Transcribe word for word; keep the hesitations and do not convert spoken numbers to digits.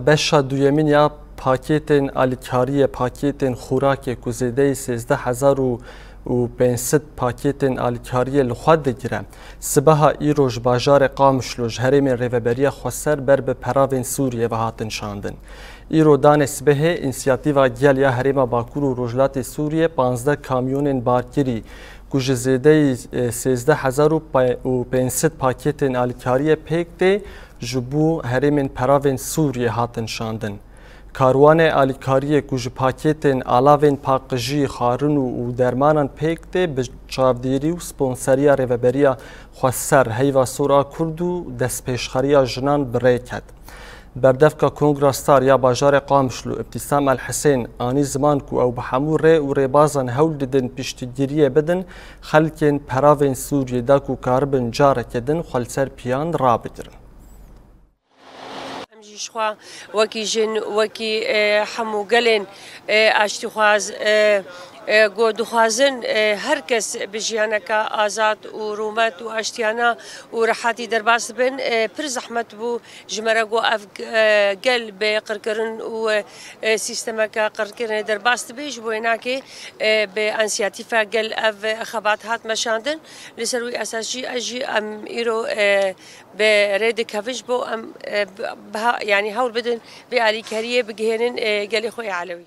Beşa duyemîn ya pakêtên alîkariyê, pakêtên xûrakê ku zêdeyî sêzdeh hezar û pênc sed pakêtên alîkariyê li xwe digire, sibeha îro ji bajarê Qamişlo ji herêmên Rêveberiya Xweser ber bi peravên Sûriyê ve hatin şandin. Îro danê sibehê Însiyatîfa Gel ya Herêma Bakur û Rojhilatê Sûriyê panzdeh kamyonên barkirî ku ji zêdeyî, e, sêzdeh hezar û pênc sed pakêtên alîkariyê pêk tê, ji bo herêmên peravên Sûriyê hatin şandin. Karwanê alîkariyê ku ji pakêtên alavên paqijî, xwarin û, û dermanan pêk tê, bi çavdêrî û sponseriya Rêveberiya Xweser, Heyva Sor a Kurd û destpêşxeriya jinan bi rê ket. Berdevka Kongra Star ya bajarê Qamişlo Îbtîsam El Hisên anî ziman ku ew bi hemû rê û rêbazan hewl didin piştgiriyê bidin xelkên peravên Sûriyê da ku karibin careke din xwe li ser piyan rabigirin. Em jî ji xwe wekî jin, wekî, e, hemû gelên, e, aştîxwaz, e, e, ku dixwazin, e, her kes bi jiyaneke azad û rûmet û aştiyane û rehetî derbas dibin, e, pir zehmet bû ji me re ku ev, e, gel bi qirkirin û, e, sîstemeke qirkirinê derbas dibe. Ji bo wê nakê, e, bi însiyatîfa gel ev xebat hat meşandin. Li ser wî esas jî ez jî em îro, e, bi rê dikevin ji bo em, e, bi, biha, yanî hewl bidin vê alîkariyê bigihênin, e, gelê xwe yê Elewî.